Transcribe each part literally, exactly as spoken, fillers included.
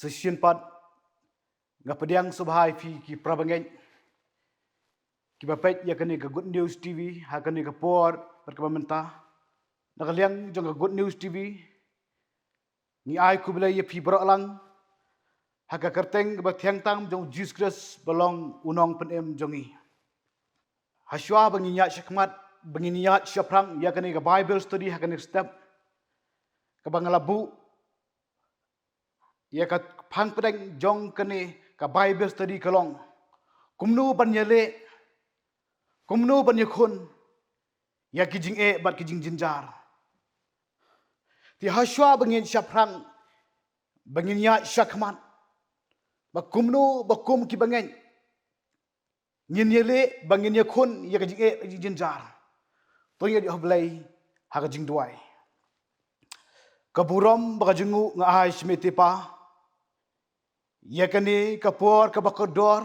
Shisien pat nga pdiang sngewbha ïa phi ki para bangeit kiba peit ïa kane ka Good News T V ha kane ka por bad kaba mynta. Na ka liang jong ka Good News T V ngi ai khublei ïa phi baroh lang ha ka kyrteng kaba thiang tam jong u Jisu Khrist ba long u nongpynim jong ngi. Hashwa ba ngin ïaid shakhmat, ba ngin ïaid shaphrang ïa kane ka Bible study ha kane ka step, kaba nga la buh ïa ka phang pdeng jong kane ka Bible study ka long kumno ban ïaleh, kumno ban ïakhun ïa ki jingeh bad ki jingjynjar. Te hashwa ba ngin shaphrang, ba ngin ïaid shakhmat, ba kumno, ba kum ki bangeit ngin ïaleh, ba ngin ïakhun ïa ka jingeh, ka jingjynjar, to ngin ïa ïoh Blei ha ka jingduwai. Ka burom bad ka jingnguh nga ai sha me te Pa ïa kane ka por kaba kordor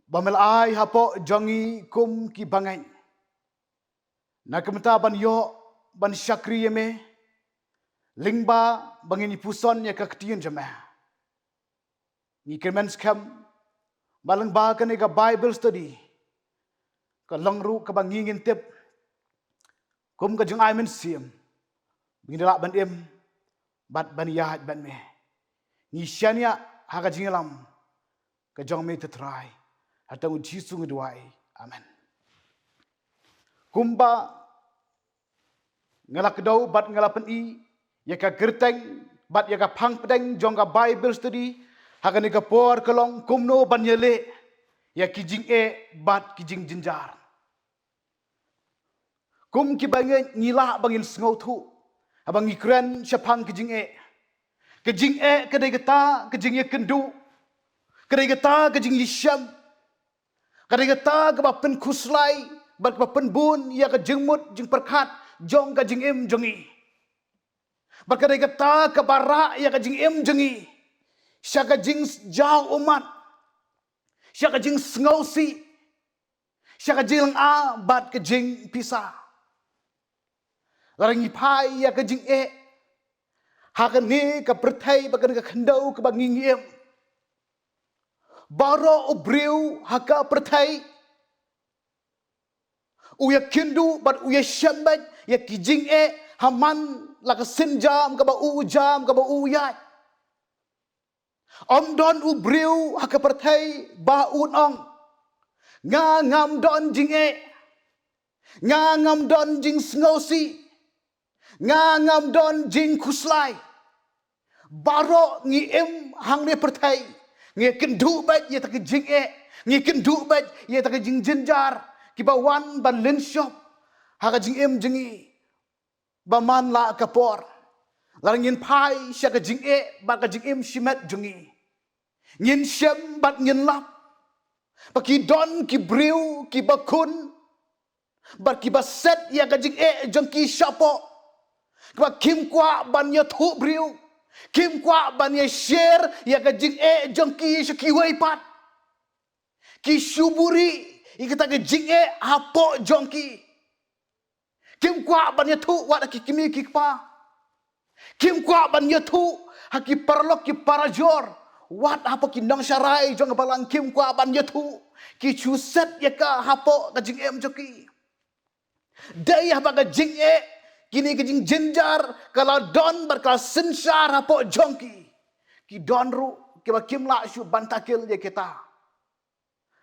ba me la ai hapoh jong ngi kum ki bangeit. Na ka bynta ban ïoh ban shakri ïa me lyngba ba ngin ïa puson ïa ka ktien jong me. Ngi kyrmen skhem ba lyngba kane ka Bible study ka long ruh kaba ngi ngin tip kum ka jingai mynsiem ba ngin lah ban im bad ban ïaid bad me. Ngi shaniah ha ka jingïalam ka jong me te Trai. Ha kyrteng u Jisu ngi duwai. Amen. Kumba nga la kdew bad nga la pyni ïa ka kyrteng bad ïa ka phang pdeng jong ka Bible study ha kane ka por ka long kumno ban ïaleh ïa ki jingeh bad ki jingjynjar. Kum ki bangeit ngi lah ba ngin sngewthuh haba ngi kren shaphang ki jingeh. Ki jingeh ka dei kata ka jingïakynduh, ka dei kata ka jingïashem, ka dei kata kaba pynkhuslai bad kaba pynbun ïa ka jingmut jingpyrkhat jong ka jingim jong ngi. Bad ka dei kata kaba rah ïa ka jingim jong ngi sha ka jingjaw ummat, sha ka jingsngewsih, sha ka jinglynga bad ka jingpisa. Lada ngi phai ïa ka jingeh ha kane ka pyrthei bad kane ka khyndew kaba ngi im, baroh u briew ha ka pyrthei u ïakynduh bad u ïashem beit ïa ki jingeh ha man la ka sienjam kaba u jam kaba u ïaid. Ym don u briew ha ka pyrthei ba un ong, nga ngam don jingeh, nga ngam don jingsngewsih, nga ngam don jingkhuslai. Baroh ngi im hangne pyrthei ngi kynduh beit ïa ta ki jingeh, ngi kynduh beit ïa ta ki jingjynjar kiba wan ban lynshop ha ka jingim jong ngi. Ba man la ka por, lada ngin phai sha ka jingeh bad ka jingim shimet jong ngi, ngin shem bad ngin lap ba ki don ki briew kiba khun bad kiba set ïa ka jingeh jong ki shapoh, kiba kim kwah ban ïathuh briew, kim kwah ban ïa share ïa ka jingeh jong ki sha kiwei pat. Ki shu buhrieh ïa kata ka jingeh hapoh jong ki. Kim kwah ban ïathuh wat ha ki kmie ki kpa. Kim kwah ban ïathuh ha ki paralok ki parajor. Wat hapoh ki nongsharai jong ka balang kim kwah ban ïathuh. Ki shu set ïa ka hapoh ka jingim jong ki. Dei haba ka jingeh, kine ki jingjynjar ka la don bad ka la synshar hapoh jong ki, ki don ruh kiba kim lah shuh ban tackle ïa kita.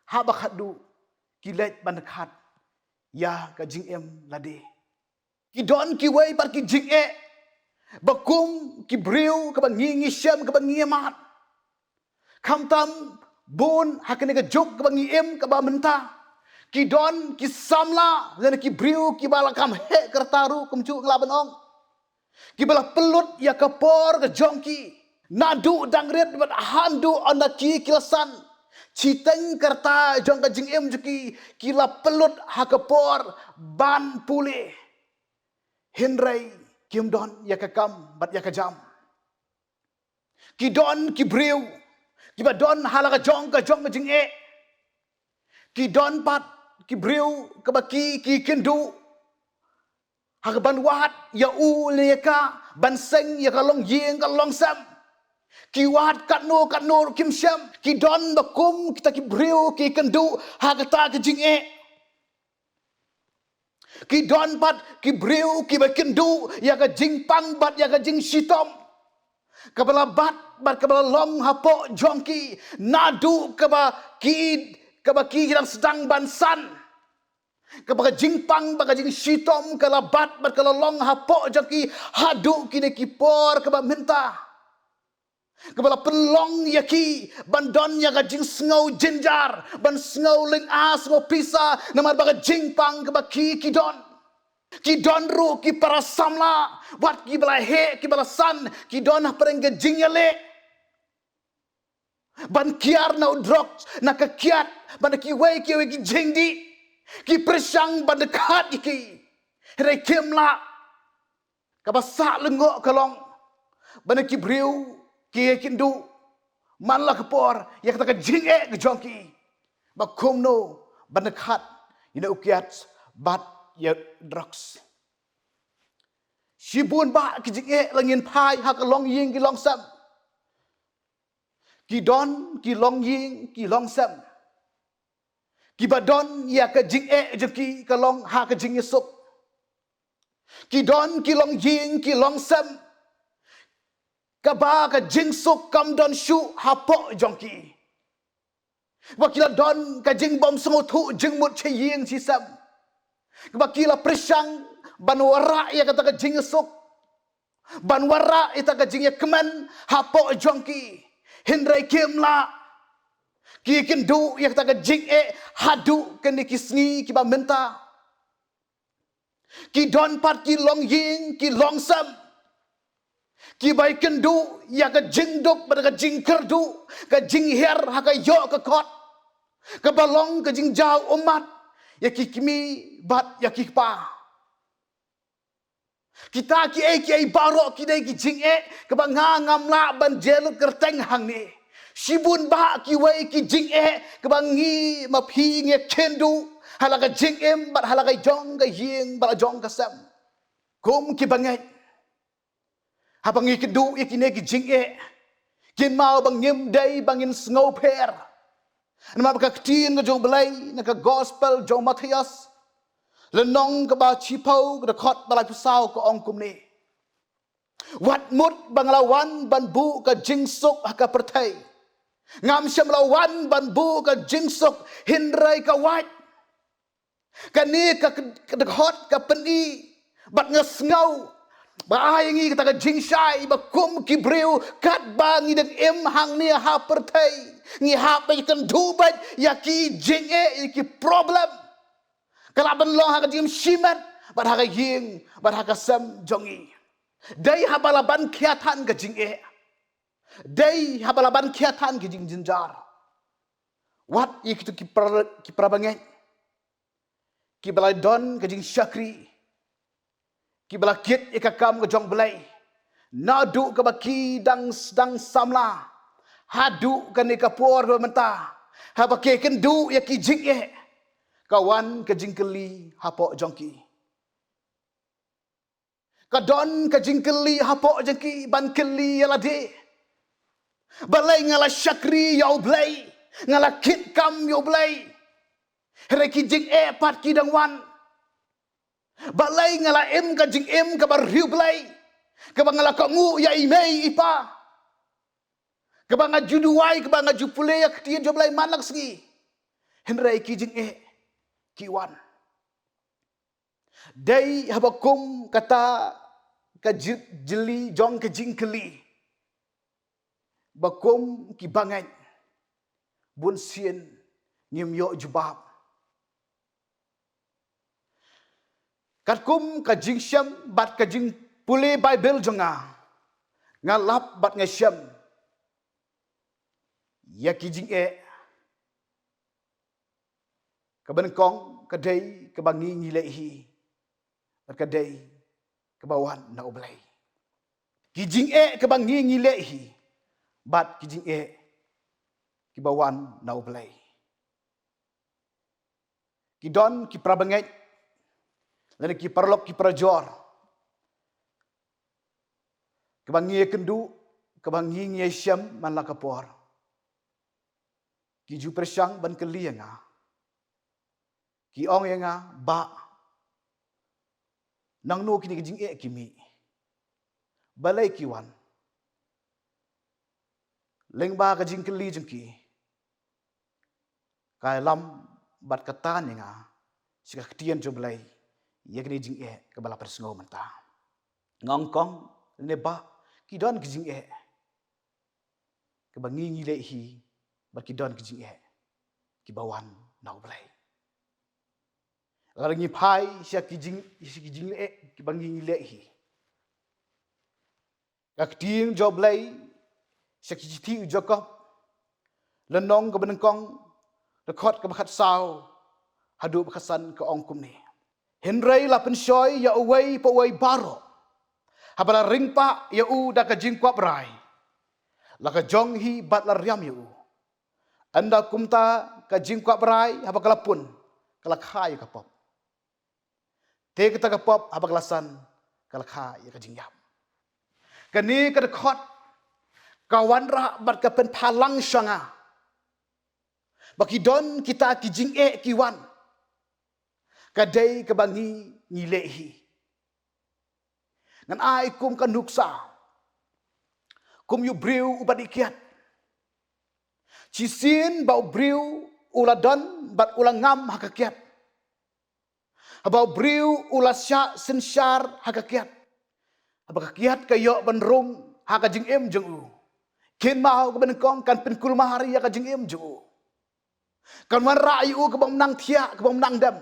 Haba khatduh ki leit ban khat ïa ka jingim lade. Ki don kiwei pat ki jingeh ba kum ki briew kaba ngi ngi shem kaba ngi ïa mad. Khamtam bun ha kane ka juk kaba ngi im kaba mynta, ki don ki samla lane ki briew kiba la kham heh ka rta ruh kumjuh nga lah ban ong. Kiba la pynlut ïa ka por ka jong ki naduh dang rit bad haduh ynda ki ki la san. Shiteng ka rta jong ka jingim jong ki ki la pynlut ha ka por ban pule. Hynrei kim don ïa ka kam bad ïa ka jam. Ki don ki briew kiba don ha la ka jong ka jong ka jingeh. Ki don pat ki briew kaba ki ki kynduh ha ka ban wad ïa u lane ïa ka ban seng ïa ka longïing ka longsem. Ki wad katno katno ruh kim shem. Ki don ba kum kita ki briew ki kynduh ha kata ka jingeh. Ki don pat ki briew kiba kynduh ïa ka jingpang bad ïa ka jingshitom kaba la bat bad kaba la long hapoh jong ki, naduh kaba ki, kaba ki dang sdang ban san. Kaba ka jingpang bad ka jingshitom ka la bat bad ka la long hapoh jong ki haduh kine ki por kaba mynta. Kaba la pynlong ïa ki ban don ïa ka jingsngew jynjar, ban sngew lynga, sngew pisa, namar ba ka jingpang kaba ki, ki don. Ki don ruh ki para samla, wat kiba la heh, kiba la san, ki don hapdeng ka jingïaleh. Ban kiar na u drugs, na ka kiad, ban kiwei kiwei ki jingdih. Ki pyrshang ban dkhat ïa ki. Hynrei kim lah. Kaba sah lyngngoh ka long ba na ki briew ki ïakynduh man la ka por ïa kata ka jingeh ka jong ki ba kumno ban dkhat ïa u kiad bad ïa drugs. Shibun bah ki jingeh la ngin phai ha ka longïing ki longsem. Ki don ki longïing ki longsem. Kiba don ïa ka jingeh jong ki ka long ha ka jingïasuk. Ki don ki longïing ki longsem. Kaba ka jingsuk kam don shuh hapoh jong ki. Ba ki la don ka jingbym sngewthuh jingmut sha ïing sha sem. Kaba ki la pyrshang ban wanrah ïa kata ka jingïasuk. Ban wanrah ïa kata ka jingïakmen hapoh jong ki. Hynrei kim lah. Ki kynduh ïa kata ka jingeh haduh kane ki sngi kiba mynta. Ki don pat ki longïing ki longsem. Kiba ïakynduh ïa ka jingduk bad ka jingkyrduh, ka jinghiar ha ka ïoh ka kot. Kaba long ka jingjaw ummat ïa ki kmie bad ïa ki kpa. Kita kiei kiei baroh ki dei ki jingeh kaba nga ngam lah ban jia lut kyrteng hangne. Shibun bah kiwei ki jingeh kaba ngi ma phi ngi ïakynduh ha la ka jingim bad ha la ka jong ka ïing bad la jong ka sem. Kum ki bangeit, haba ngi kynduh ïa kine ki jingeh, kynmaw ba ngim dei ba ngin sngewpher. Namar ba ka ktien ka jong U Blei na ka gospel jong u Mathaios, lynnong kaba shiphew, ka dkhot ba laiphew saw ka ong kumne: Wat mut ba nga la wan ban buh ka jingsuk ha ka pyrthei. Ngam shym la wan ban buh ka jingsuk, hynrei ka wait. Kane ka, ka dkhot ka pyni bad nga sngew ba ai ngi kata ka jingshai ba kum ki briew katba ngi dang im hangne ha pyrthei, ngi hap ban ïakynduh bad ïa ki jingeh, ïa ki problem. Ka lah ban long ha ka jingim shimet bad ha ka ïing bad ha ka sem jong ngi. Dei haba la ban khia than ka jingeh. Dei haba la ban khia than ka jingjynjar. Wat ïa kito ki para, ki para bangeit kiba la don ka jingshakri, kiba la kit ïa ka kam ka jong U Blei naduh kaba ki dang sdang samla haduh kane ka por ba mynta. Haba ki kynduh ïa ki jingeh, ka wan ka jingkylli hapoh jong ki. Ka don ka jingkylli hapoh jong ki ban kylli ïa lade. Balei nga la shakri ïa U Blei, nga la kit kam ïa U Blei, hynrei ki jingeh pat ki dang wan? Balei nga la im ka jingim kaba riewblei, kaba nga la kohnguh ïa i mei i pa, kaba nga ju duwai, kaba nga ju pule ïa ka ktien jong U Blei man la ka sngi, hynrei ki jingeh ki wan? Dei haba kum kata ka ji-, jylli jong ka jingkylli ba kum ki bangeit bunsien ngim ïoh jubab. Katkum ka jingshem bad ka jingpule Baibl jong nga, nga lap bad nga shem ïa ki jingeh. Kaba nyngkong ka dei kaba ngi ngi leh hi, bad ka dei kaba wan na U Blei. Ki jingeh kaba ngi ngi leh hi bad ki jingeh kiba wan na U Blei. Ki don ki para bangeit lane ki paralok ki parajor kaba ngi ïakynduh kaba ngi ngi ïa shem man la ka por. Ki ju pyrshang ban kylli ïa nga. Ki ong ïa nga, Bah, nangno kine ki jingeh ki mih? Balei ki wan? Lyngba ka jingkylli jong ki, ka ïalam bad ka tan ïa nga sha ka ktien jong U Blei ïa kine ki jingeh kaba la pynsngew mynta. Nga ong, Kong ne Bah, ki don ki jingeh kaba ngi ngi leh hi, bad ki don ki jingeh kiba wan na U Blei. Lada ngi phai sha ki jing, sha ki jingeh kiba ngi ngi leh hi, ka ktien jong U Blei sha ki shithi u Jakob, lynnong kaba nyngkong, dkhot kaba khatsaw haduh ba khatsan, ka ong kumne: Hynrei la pynshoi ïa uwei pa uwei baroh, haba la ring pah ïa u da ka jingkwah brai, la ka jong hi bad la riam ïa u. Ynda kumta ka jingkwah brai haba ka la pun, ka la kha ïa ka pop. Te kata ka pop haba ka la san, ka la kha ïa ka jingïap. Kane ka dkhot ka wanrah bad ka pynpaw lang sha nga ba ki don kita ki jingeh ki wan, ka dei kaba ngi ngi leh hi. Ngan ai kum ka nuksa, kum ïa u briew uba dih kiad. Shisien ba u briew u la don bad u la ngam ha ka kiad. Haba u briew u la shah synshar ha ka kiad, haba ka kiad ka ïoh ban rung ha ka jingim jong u, kynmaw kaba nyngkong kan pynkulmar ïa ka jingim jong u. Kan wanrah ïa u kaba ym nang thiah, kaba ym nang dem.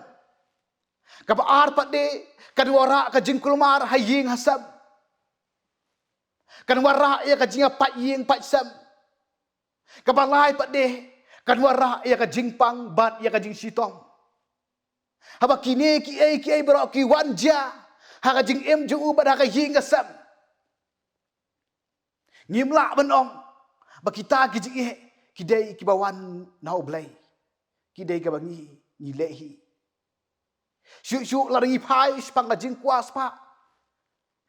Kaba ar pat de, kan wanrah ka jingkulmar ha ïing ha sem. Kan wanrah ïa ka jingïapait ïing pait sem. Kaba lai pat de, kan wanrah ïa ka jingpang bad ïa ka jingshitom. Haba kine kiei kiei baroh ki wan jia ha ka jingim jong u bad ha ka ïing ka sem, ngim lah ban ong ba kita ki jingeh ki dei kiba wan na U Blei. Ki dei kaba ngi ngi leh hi. Shuh shuh lada ngi phai shaphang ka jingkwah spah,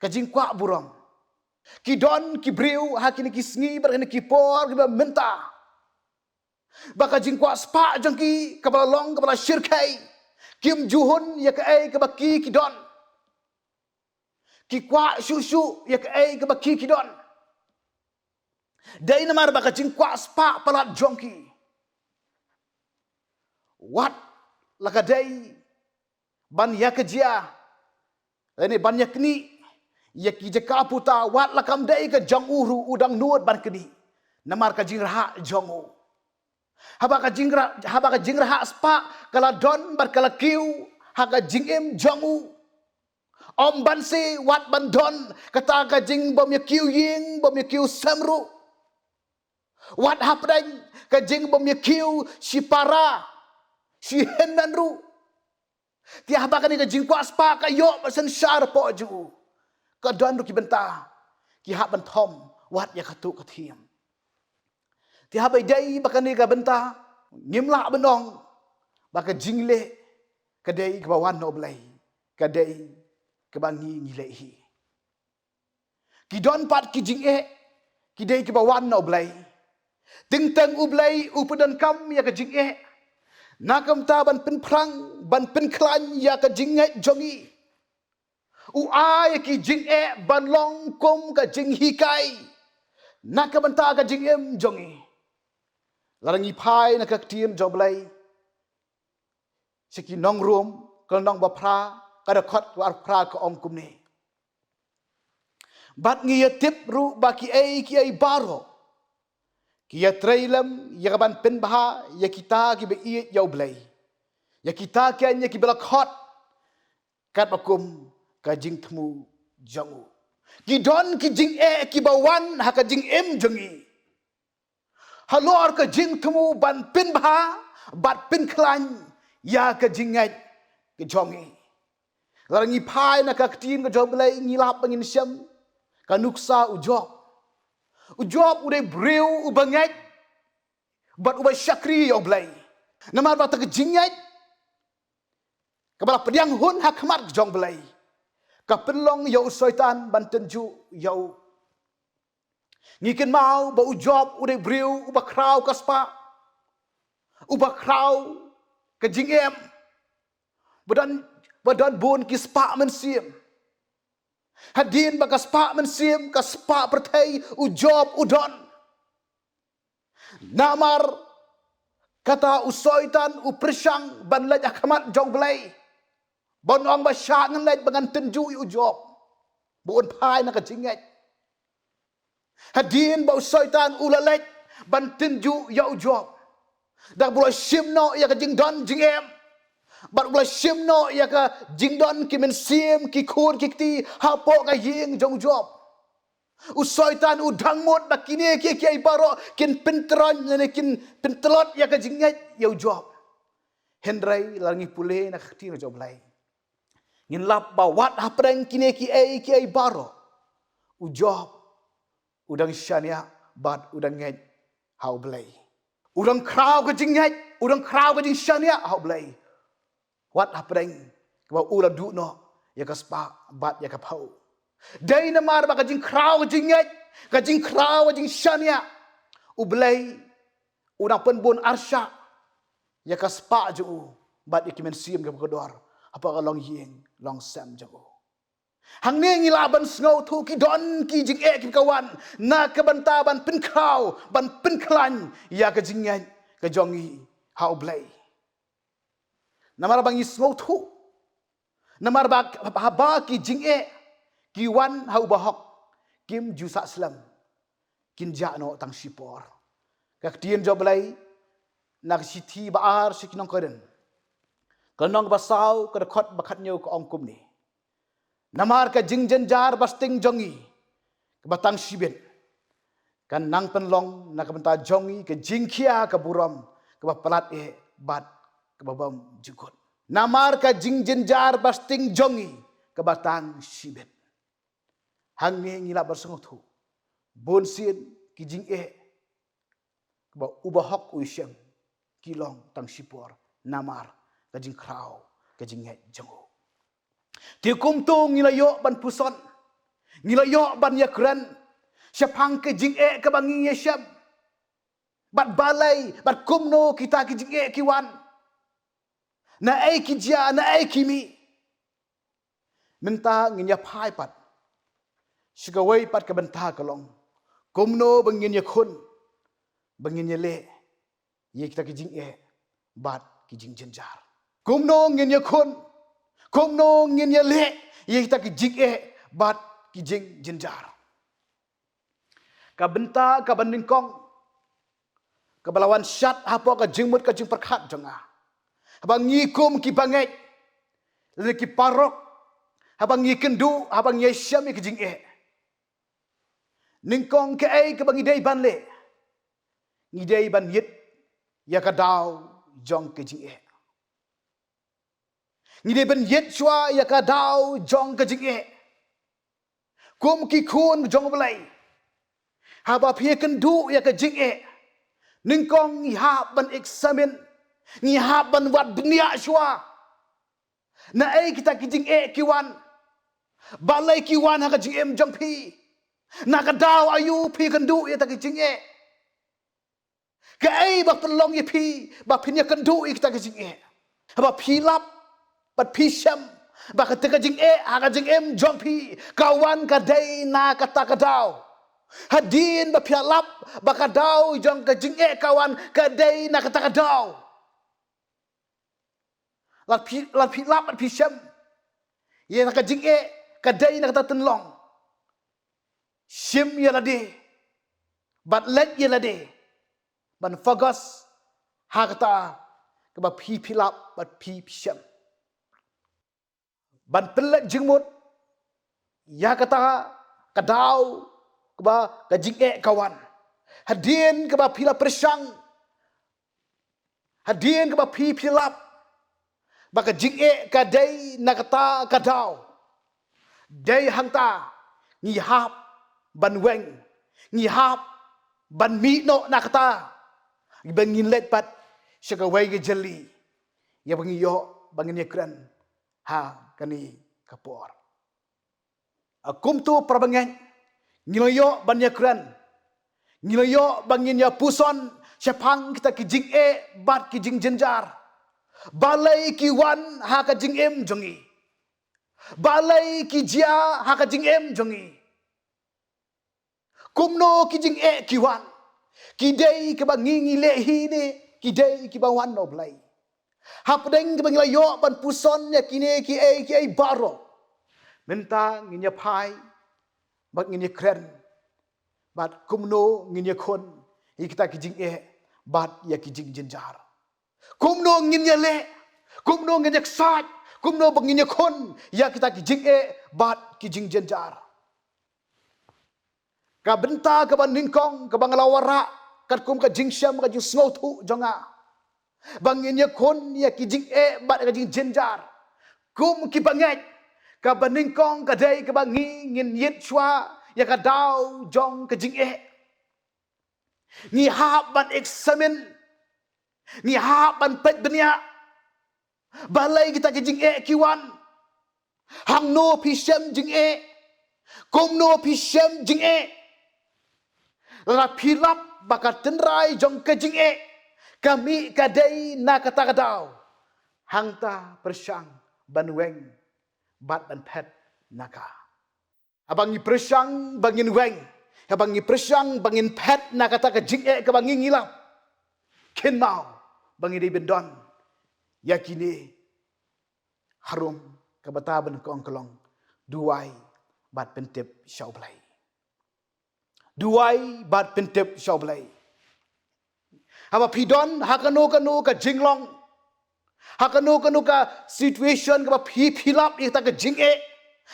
ka jingkwah burom, ki don ki briew ha kine ki sngi bad ha kine ki por kiba mynta, ba ka jingkwah spah jong ki kaba la long kaba la shyrkhei, kim ju hun ïa kaei kaba ki ki don. Ki kwah shuh shuh ïa kaei kaba ki ki don. Dei namar ba ka jingkwah spah palat jong ki, wat la ka dei ban ïa ka jia, lane ban ïa knieh ïa ki jaka puta, wat la kam dei ka jong u ruh, u dang nud ban knieh namar ka jingrhah jong u. Haba ka jingrhah, haba ka jingrhah spah ka la don bad ka la kiew ha ka jingim jong u, ym banse wat ban don kata ka jingbym ïa kiew ïing, bym ïa kiew sem ruh. Wat hapdeng ka jingbym ïa kiew shipara, shi hynmen ruh, te haba kane ka jingkwah spah ka ïoh ba synshar hapoh jong u, ka don ruh ki bynta ki hap ban thom wat ïa katu ka thiem. Te haba ïadei bad kane ka bynta, ngim lah ban ong ba ka jingleh ka dei kaba wan na U Blei, ka dei kaba ngi ngi leh hi. Ki don pat ki jingeh ki dei kiba wan na U Blei. Teng teng U Blei u pyndonkam ïa ka jingeh na ka bynta ban pynphrang, ban pynkhlaiñ ïa ka jingngeit jong ngi. U ai ïa ki jingeh ban long kum ka jinghikai na ka bynta ka jingim jong ngi. Lada ngi phai na ka ktien jong U Blei, sha ki Nong Rom, ka lynnong ba phra, ka dkhot ba arphra, ka ong kumne: Bad ngi ïa tip ruh ba kiei kiei baroh ki ïa trei lem ïa ka ban pynbha ïa kita kiba ïeit ïa U Blei, ïa kita keiñ ïa kiba la khot katba kum ka jingthmu jong u. Ki don ki jingeh kiba wan ha ka jingim jong ngi halor ka jingthmu ban pynbha bad pynkhlaiñ ïa ka jingngeit ka jong ngi. Lada ngi phai na ka ktien ka jong U Blei, ngi lap ba ngin shem ka nuksa u Job. U Job u dei briew uba ngeit bad uba shakri ïa U Blei. Namar ba kata ka jingngeit kaba la pdiang hun ha khmat ka jong U Blei ka pynlong ïa u Soitan ban tynjuh ïa u. Ngi kynmaw ba u Job u dei briew uba khraw ka spah, uba khraw ka jingim, ba don, ba don bun ki spah mynsiem. Hadien ba ka spah mynsiem, ka spah pyrthei, u Job u don. Namar kata u Soitan u pyrshang ban leit ha khmat jong u Blei, ban ong ba shah ngan leit ba ngan tynjuh ïa u Job, ba un phai na ka jingngeit. Hadien ba u Soitan u la leit ban tynjuh ïa u Job, da kaba u la shim noh ïa ka jingdon jingim, bad u la shim noh ïa ka jingdon ki mynsiem, ki khun ki kti hapoh ka ïing jong u Job, u Soitan u dang mut ba kine kiei kiei baroh kin pyntreikam ne kin pyntlot ïa ka jingngeit ïa u Job. Hynrei lada ngi pule na ka ktien jong u Blei, ngin lap ba wat hapdeng kine kiei kiei baroh, u Job u dang shaniah bad u dang ngeit ha u Blei. U dang khraw ka jingngeit, u dang khraw ka jingshaniah ha u Blei, wat hapdeng kaba u la duh noh ïa ka spah bad ïa ka phew. Dei namar ba ka jingkhraw ka jingngeit, ka jingkhraw ka jingshaniah, u Blei u nang pynbun arshah ïa ka spah jong u bad ïa ki mynsiem kiba kordor hapoh ka longïing longsem jong u. Hangne ngi lah ban sngewthuh ki don ki jingeh kiba wan na ka bynta ban pynkhraw, ban pynkhlaiñ ïa ka jingngeit ka jong ngi ha u Blei. Namar ba ngi sngewthuh, namar ba haba ki jingeh ki wan ha u bahok, kim ju sah slem, kin jah noh tang shipor. Ka ktien jong u Blei na ka shithi ba ar sha ki nong Korinth, ka lynnong ba saw, ka dkhot ba khathynñiew, ka ong kumne: Namar ka jingjynjar ba sting jong ngi kaba tang shibit kan nang pynlong na ka bynta jong ngi ka jingkhia ka burom kaba palat eh bad kaba bym jukut. Namar ka jingjynjar ba sting jong ngi kaba tang shibit. Hangne ngi lah ban sngewthuh, bunsien ki jingeh kaba u bahok u ïashem ki long tang shipor namar ka jingkhraw ka jingngeit jong u. Te kumto ngi la ïoh ban puson, ngi la ïoh ban ïakren shaphang ka jingeh kaba ngi ïashem, bad balei, bad kumno kita ki jingeh ki wan, naei ki jia, naei ki mih. Mynta ngin ïa phai pat sha kawei pat ka bynta, ka long kumno ba ngin ïakhun, ba ngin ïaleh ïa kita ki jingeh bad ki jingjynjar. Kumno ngin ïakhun, kumno ngin ïaleh ïa kita ki jingeh bad ki jingjynjar. Ka bynta kaba nyngkong kaba la wan shad hapoh ka jingmut ka jingpyrkhat jong nga, haba ngi kum ki bangeit lane ki paralok, haba ngi kynduh, haba ngi ïashem ïa ki jingeh, nyngkong kaei kaba ngi dei ban leh? Ngi dei ban ïit ïa ka daw jong ka jingeh. Ngi dei ban ïit shuwa ïa ka daw jong ka jingeh. Kum ki khun jong u Blei, haba phi ïakynduh ïa ka jingeh, nyngkong ngi hap ban examine, ngi hap ban wad bniah shuwa. Naei kita ki jingeh ki wan? Balei ki wan ha ka jingim jong phi? Na ka daw aïu phi ïakynduh ïa kita ki jingeh? Kaei ba pynlong ïa phi ba phin ïakynduh ïa kita ki jingeh? Haba phi lap bad phi shem ba kata ka jingeh ha ka jingim jong phi ka wan ka dei na kata ka daw, hadien ba phi lap ba ka daw jong ka jingeh ka wan ka dei na kata ka daw, lada phi, lada phi lap bad phi shem ïa ka jingeh ka dei na kata tynlong, shim ïa lade bad leit ïa lade ban focus ha kata kaba phi, phi lap bad phi, phi shem. Ban pynleit jingmut ïa kata ka daw kaba ka jingeh ka wan, hadien kaba phi la pyrshang, hadien kaba phi, phi lap ba ka jingeh ka dei na kata ka daw, dei hangta ngi hap ban weng, ngi hap ban mih noh na kata, ba ngin leit pat sha kawei ka jylli ïa ba ngi ïoh ba ngin ïakren ha kane ka por. Kumto para bangeit, ngi la ïoh ban ïakren Ngi la ïoh ba ngin ïa puson shaphang kita ki jingeh bad ki jingjynjar. Balei ki wan ha ka jingim jong ngi? Balei ki jia ha ka jingim jong ngi? Kumno ki jingeh ki wan? Ki dei kiba ngi ngi leh hi ne ki dei kiba wan na U Blei? Hapdeng kiba ngi la ïoh ban puson ïa kine kiei kiei baroh, mynta ngin ïa phai bad ngin ïa kren bad kumno ngin ïa khun ïa kita ki jingeh bad ïa ki jingjynjar. Kumno ngin ïa leh, kumno ngin ïa ksaid, kumno ba ngin ïa khun ïa kita ki jingeh bad ki jingjynjar. Ka bynta kaba nyngkong kaba nga la wanrah katkum ka jingshem, ka jingsngewthuh jong nga, ba ngin ïa khun ïa ki jingeh bad ka jingjynjar kum ki bangeit. Kaba nyngkong ka dei kaba ngi ngin ïit shuwa ïa ka daw jong ka jingeh. Ngi hap ban examine, ngi hap ban peit bniah. Balei kita ki jingeh ki wan? Hangno phi shem jingeh? Kumno phi shem jingeh? Lada phi lap ba ka tynrai jong ka jingeh ka mih ka dei na kata ka daw, hangta pyrshang ban weng bad ban phet na ka. Haba ngi pyrshang ba ngin weng, haba ngi pyrshang ba ngin phet na kata ka jingeh kaba ngi ngi lap, kynmaw ba ngi dei ban don ïa kine harum. Kaba nyngkong ka long duwai bad pyntip sha U Blei. Duwai bad pyntip sha U Blei. Haba phi don ha kano kano ka jinglong, ha kano kano ka situation kaba phi phi lap ïa kata ka jingeh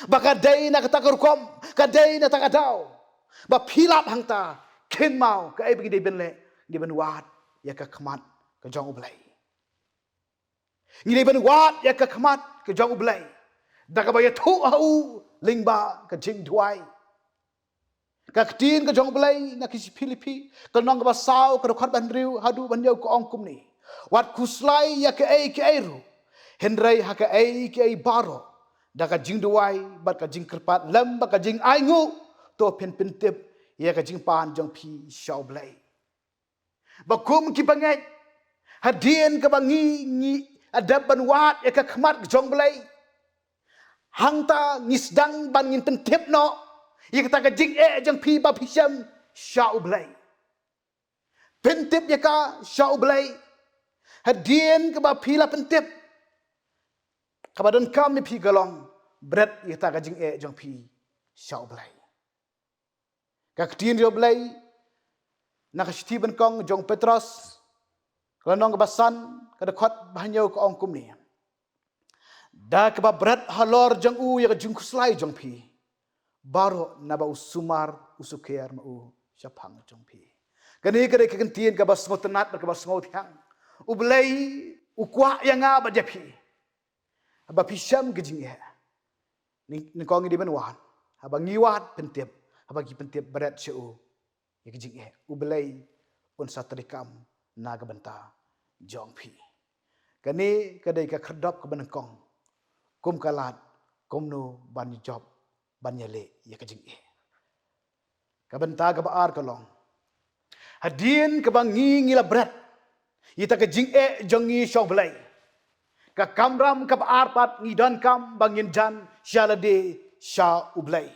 ba ka dei na kata ka rukom, ka dei na kata ka daw, ba phi lap hangta, kynmaw kaei ba ngi dei ban leh, ngi dei ban wad ïa ka khmat ka jong U Blei. Ngi dei ban wad ïa ka khmat ka jong U Blei da kaba ïathuh ha u lyngba ka jingduwai. Ka ktien ka jong U Blei na ki Philippi, ka lynnong kaba saw, ka dkhot ba hynriew haduh ba hynñiew ka ong kumne: Wat khuslai ïa kaei kaei ruh, hynrei ha kaei kaei baroh, da ka jingduwai bad ka jingkyrpad lem bad ka jingainguh, to phin pyntip ïa ka jingpan jong phi sha U Blei. Ba kum ki bangeit, hadien kaba ngi ngi ïa dep ban wad ïa ka khmat ka jong U Blei, hangta ngi sdang ban ngin pyntip noh ïa kata ka jingeh jong phi ba phi shem sha U Blei. Pyntip ïa ka sha U Blei. Hadien kaba phi la pyntip, kaba donkam ïa phi ka long bret ïa kata ka jingeh jong phi sha U Blei. Ka ktien jong U Blei na ka shithi nyngkong jong u Petros, ka lynnong kaba san, ka dkhot ba hynñiew ka ong kumne: Da kaba bret halor jong u ïa ka jingkhuslai jong phi baroh, naba u sumar u sukher ma u shaphang jong phi. Kane ka dei ka ktien kaba sngewtynnad bad kaba sngewthiang. U Blei u kwah ïa nga bad ïa phi, haba phi shem ka jingeh, nyngkong ngi dei ban wad. Haba ngi wad, pyntip. Haba ngi pyntip, bret sha u ïa ka jingeh. U Blei un sa treikam na ka bynta jong phi. Kane ka dei ka khyrdop kaba nyngkong kum ka lad kumno ban ïa jop, ban ïaleh ïa ka jingeh. Ka bynta kaba ar ka long, hadien kaba ngi ngi la bret ïa kata ka jingeh jong ngi sha U Blei, ka kamram kaba ar pat ngi donkam ba ngin jan sha lade sha U Blei.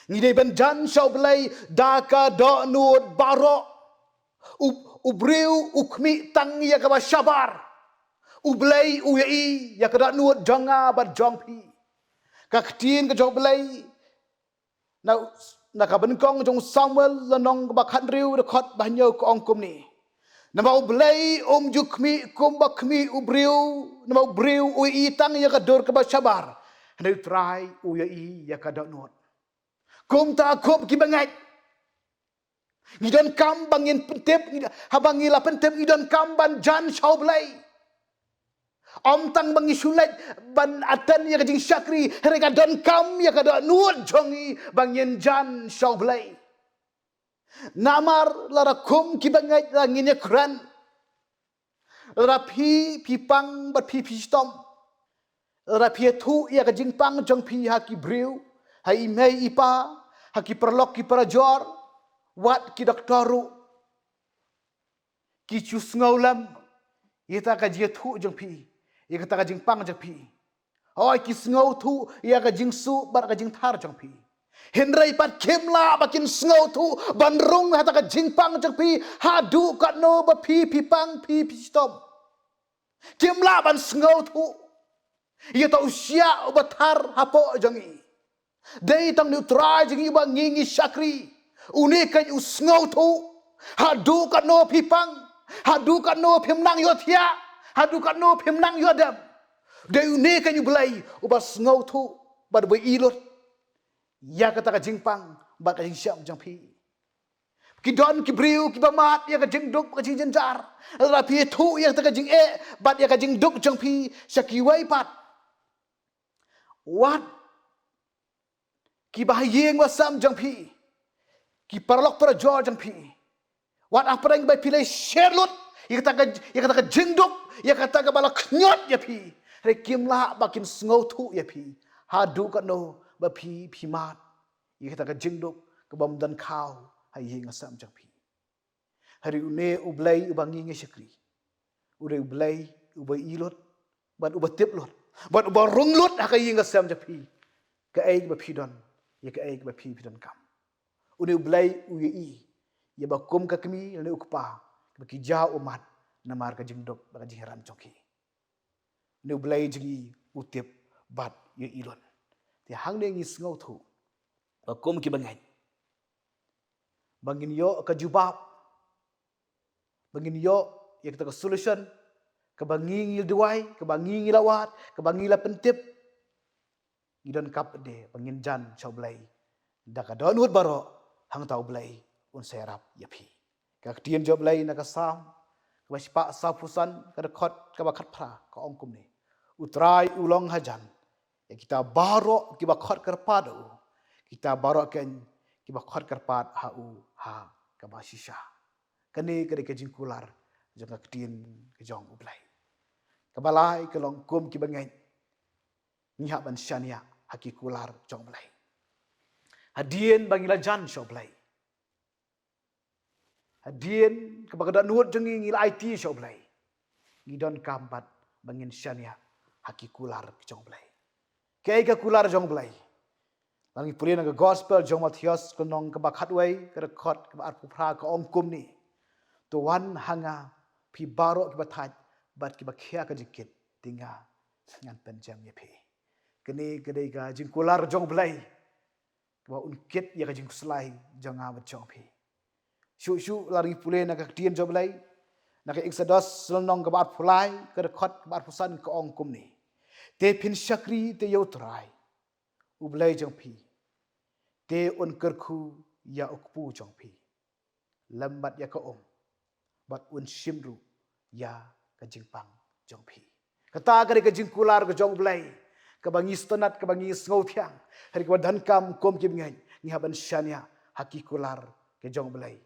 Ngi dei ban jan sha U Blei da ka dohnud baroh. U, u briew u khmih tang ïa kaba shabar. U Blei u ïohi ïa ka dohnud jong nga bad jong phi. Ka ktien ka jong U Blei na, na kaba nyngkong jong u Samuel, lynnong kaba khathynriew, dkhot ba hynñiew ka ong kumne: Namar U Blei um ju khmih kumba khmih u briew, namar u briew u ïohi tang ïa ka dur kaba shabar, hynrei U Trai u ïohi ïa ka dohnud. Kumta kum ki bangeit, ngi donkam ba ngin pyntip, ngi, haba ngi la pyntip ngi donkam ban jan sha U Blei. Ym tang ba ngi shu leit ban attend ïa ka jingshakri, hynrei ka donkam ïa ka dohnud jong ngi ba ngin jan sha U Blei. Namar lada kum ki bangeit la ngin ïa kren, lada phi, phi pang bad phi, phi shitom, lada phi ïathuh ïa ka jingpang jong phi ha ki briew, ha i mei i pa, ha ki paralok ki parajor, Wat ki doktor ruh ki shu sngewlem ïa kata ka jingïathuh jong phi, ïa kata ka jingpang jong phi. Hooid, ki sngewthuh ïa ka jingsuh bad ka jingthar jong phi. Hynrei pat kim lah ba kin sngewthuh ban rung ha kata ka jingpang jong phi haduh katno ba phi, phi pang, phi, phi shitom. Kim lah ban sngewthuh ïa uta u shiah uba thar hapoh jong ngi. Dei tang une u Trai jong ngi uba ngi ngi shakri, une keiñ u sngewthuh haduh katno phi pang, haduh katno phim nang ïohthiah, haduh katno phim nang ïohdem. Dei une keiñ u Blei uba sngewthuh bad uba i lut ïa kata ka jingpang bad ka jingshem jong phi. Ki don ki briew kiba mad ïa ka jingduk, ka jingjynjar. Lada phi ïathuh ïa kata ka jingeh bad ïa ka jingduk jong phi sha kiwei pat, wat kiba ha ïing ha sem jong phi, ki paralok parajor jong phi, wat hapdeng ba phi la shet lut ïa kata ka, ïa kata ka jingduk, ïa kata kaba la khñiot ïa phi, hynrei kim lah ba kin sngewthuh ïa phi haduh katno ba phi, phi mad ïa kata ka jingduk kabym don khaw ha ïing ha sem jong phi. Hynrei une u Blei uba ngi ngi shakri, une u Blei uba i lut bad uba tip lut bad uba rung lut ha ka ïing ka sem jong phi, kaei ba phi don, ïa kaei ba phi, phi donkam. Une u Blei u ïohi ïa ba kum ka kmie lane u kpa ba ki jaw ummat namar ka jingduk bad ka jinghiar jong ki. Une u Blei jong ngi u tip bad u i lut. Te hangne ngi sngewthuh ba kum ki bangeit, ba ngin ïoh ka jubab, ba ngin ïoh ïa kata ka solution kaba ngi ngi la duwai, kaba ngi ngi la wad, kaba ngi la pyntip, ngi donkam pat de ba ngin jan sha u Blei da ka dohnud baroh, hangta u Blei un sa ïarap ïa phi. Ka ktien jong u Blei na ka Salm kaba shispah sawphew san, ka dkhot kaba khatphra, ka ong kumne: U Trai u long hajan ïa kita baroh kiba khot kyrpad ha u, kita baroh keiñ kiba khot kyrpad ha u ha kaba shisha. Kane ka dei ka jingkular jong ka ktien ka jong u Blei. Kaba lai ka long, kum ki bangeit, ngi hap ban shaniah ha ki kular jong u Blei. Hadien ba ngi la jan sha u Blei, hadien kaba ka dohnud jong ngi ngi la aiti sha u Blei, ngi donkam pat ba ngin shaniah ha ki kular jong u Blei. Kaei ka kular jong u Blei? Lada ngi pule na ka Gospel jong u Mathaios, ka lynnong kaba khatwei, ka dkhot kaba arphew phra, ka ong kumne: To wan ha nga phi baroh kiba thait bad kiba khia ka jingkit, te nga ngan pynjem ïa phi. Kane ka dei ka jingkular jong u Blei kaba un kit ïa ka jingkhuslai jong nga bad jong phi. Shuh shuh lada ngi pule na ka ktien jong u Blei, na ka Eksodos lynnong kaba arphew lai, ka dkhot kaba arphew san, ka ong kumne: Te phin shakri te ïa u Trai u Blei jong phi, te un kyrkhu ïa u kpu jong phi lem bad ïa ka um, bad un shim ruh ïa ka jingpang jong phi. Kata ka dei ka jingkular ka jong u Blei kaba ngi sngewtynnat, kaba ngi sngewthiang. Hynrei kaba donkam, kum ki bangeit, ngi hap ban shaniah ha ki kular ka jong u Blei.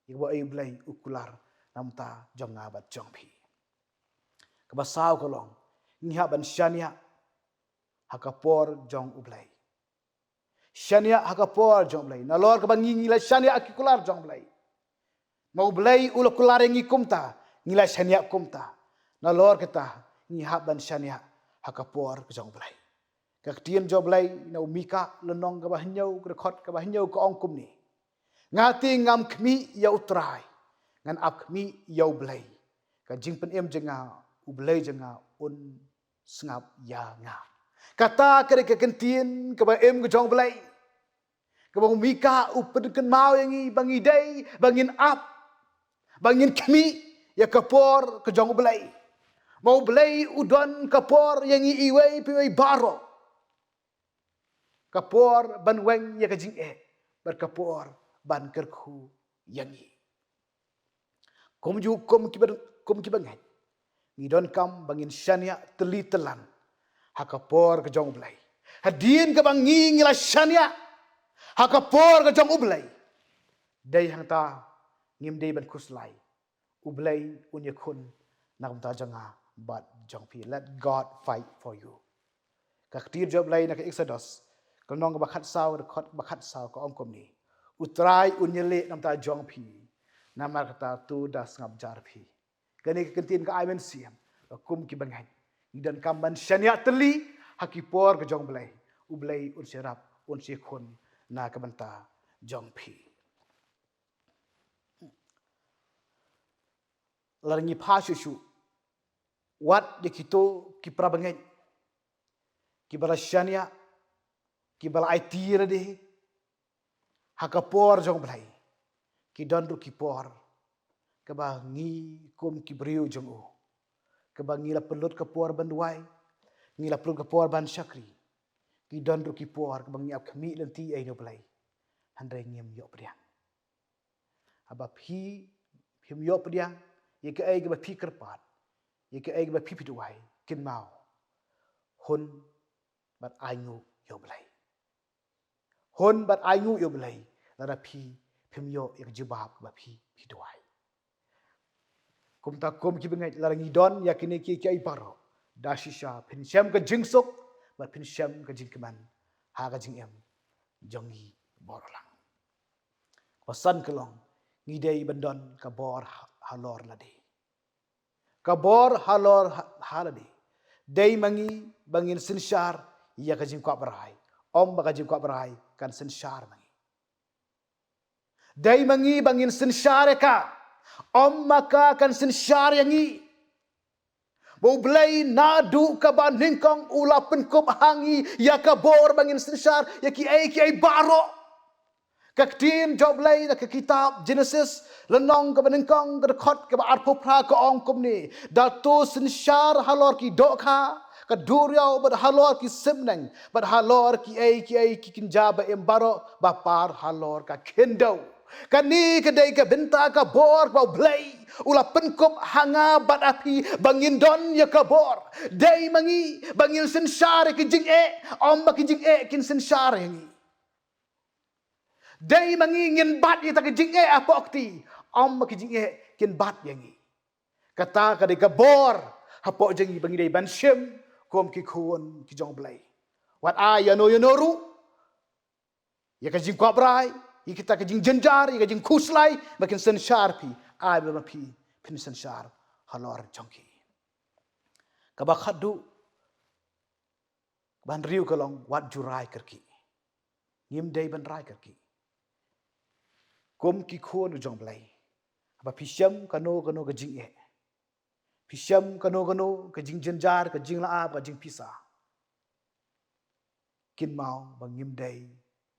Ïa kaba u Blei u kular na ka bynta jong nga bad jong phi. Kaba saw ka long, ngi hap ban shaniah ha ka por jong u Blei. Shaniah ha ka por jong u Blei. Nalor kaba ngi ngi la shaniah ha ki kular jong u Blei, ma u Blei u la kular ïa ngi kumta, ngi la shaniah kumta. Nalor kata ngi hap ban shaniah ha ka por ka jong u Blei. Ka ktien jong u Blei na u Mika lynnong kaba hynñiew, ka dkhot kaba hynñiew, ka ong kumne: Nga te ngam khmih ïa u Trai, ngan ap khmih ïa u Blei. Ka jingpynim jong nga, u Blei jong nga un sngap ïa nga. Kata ka dei ka ktien kaba im ka jong u Blei, kaba u Mika u pynkynmaw ïa ngi ba ngi dei ba ngin ap, ba ngin khmih ïa ka por ka jong u Blei. Ma u Blei u don ka por ïa ngi iwei pa iwei baroh. Ka por ban weng ïa ka jingeh bad ka por ban kyrkhu ïa ngi. Kumjuh kum ki ba, kum ki bangeit, ngi donkam ba ngin shaniah tylli tyllan ha ka por ka jong u Blei. Hadien kaba ngi ngi la shaniah ha ka por ka jong u Blei, dei hangta ngim dei ban khuslai, u Blei un ïakhun na ka bynta jong nga bad jong phi. Let God fight for you. Ka ktien jong u Blei na ka Eksodos, ka lynnong kaba khatsaw, ka dkhot kaba khatsaw, ka ong kumne: U Trai un ïaleh namar ta jong phi. Namar kata to da sngap jar phi. Kane ka kyntien ka ai mynsiem ba kum ki bangeit ngi donkam ban shaniah tylli ha ki por ka jong U Blei. U Blei un sa ïarap, un sa ïakhun na ka bynta jong phi. Lada ngi phah shuh shuh, wat ïa kito ki para bangeit kiba la shaniah, kiba la aiti lade ha ka por jong U Blei, ki don ruh ki por kaba ngi kum ki briew jong u, kaba ngi la pynlut ka por ban duwai, ngi la pynlut ka por ban shakri. Ki don ruh ki por kaba ngi ap khmih lynti ïa U Blei, hynrei ngim ïoh pdiang. Haba phi, phim ïoh pdiang ïa kaei kaba phi kyrpad, ïa kaei kaba phi, phi duwai, kynmaw, hun bad ainguh ïa U Blei. Hun bad ainguh ïa U Blei lada phi, phim ïoh ïa ka jubab kaba phi, phi duwai. Kumta kum ki bangeit, lada ngi don ïa kine ki, kiei baroh, da shisha phin shem ka jingsuk bad phin shem ka jingkmen ha ka jingim jong ngi baroh lang. Kaba san ka long, ngi dei ban don ka bor ha, halor lade. Ka bor halor ha, ha lade. Dei ma ngi ba ngin synshar ïa ka jingkwah brai, ym ba ka jingkwah brai kan synshar ma ngi. Dei ma ngi ba ngin synshar ïa ka, ym ma ka kan synshar ïa ngi. Ba U Blei naduh kaba nyngkong u la pynkup ha ngi ïa ka bor ba ngin synshar ïa kiei kiei baroh. Ka ktien jong U Blei na ka kitab Jenesis, lynnong kaba nyngkong, ka dkhot kaba arphew phra, ka ong kumne: Da to synshar halor ki dohkha, ka duriaw, bad halor ki simneng, bad halor kiei kiei ki kynja ba im baroh ba par halor ka khyndew. Kane ka dei ka bynta ka bor ba U Blei u la pynkup ha nga bad ha phi ba ngin don ïa ka bor. Dei ma ngi ba ngin synshar ïa ki jingeh, ym ba ki jingeh kin synshar ïa ngi. Dei ma ngi ngin bat ïa kita ki jingeh hapoh kti, ym ba ki jingeh kin bat ïa ngi. Kata ka dei ka bor hapoh jong ngi ba ngi dei ban shim kum ki khun ki jong U Blei. Wat ai ïano ïano ruh, ïa ka jingkwah brai, ïa kita ki jingjynjar, ïa ka jingkhuslai ba kin synshar phi, ai ba ma phi phin synshar halor jong ki. Kaba khatduh, kaba hynriew ka long, wat ju rai kyrkieh. Ngim dei ban rai kyrkieh. Kum ki khun jong U Blei, haba phi shem kano kano ka jingeh, phi shem kano kano ka jingjynjar, ka jinglah, ka jingpisa, kynmaw ba ngim dei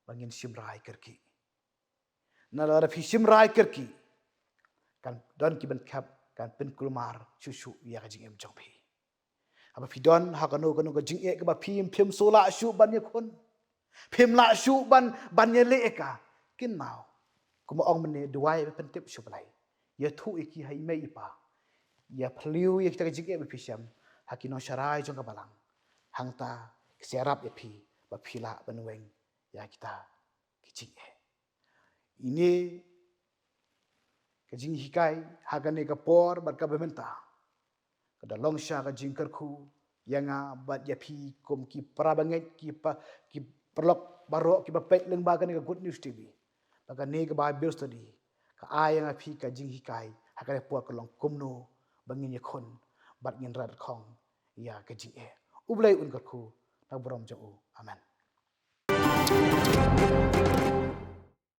ba ngin shim rai kyrkieh. Namar lada phi shim rai kyrkieh, kan don kiban khep, kan pynkulmar shuh shuh ïa ka jingim jong phi. Haba phi don ha kano kano ka jingeh kaba phi phim shu lah shuh ban ïakhun, phim lah shuh ban, ban ïaleh ïa ka, kynmaw, kumba ong mynne, duwai bad pyntip sha U Blei. Ïathuh ïa ki ha i mei i pa. Ïa phylliew ïa kita ki jingeh ba phi shem ha ki nongsharai jong ka Balang. Hangta ki sa ïarap ïa phi ba phi lah ban weng ïa kita ki jingeh. Ine ka jinghikai ha kane ka por bad kaba mynta, ka da long sha ka jingkyrkhu ïa nga bad ïa phi kum ki para bangeit, ki pa, ki paralok baroh kiba peit lyngba kane ka Good News T V. Ba kane ka Bible study ka ai ïa nga phi ka jinghikai ha kane ka por, ka long kumno ba ngin ïakhun bad ngin rat khong ïa ka jingeh. U Blei un kyrkhu na ka burom jong u. Amen.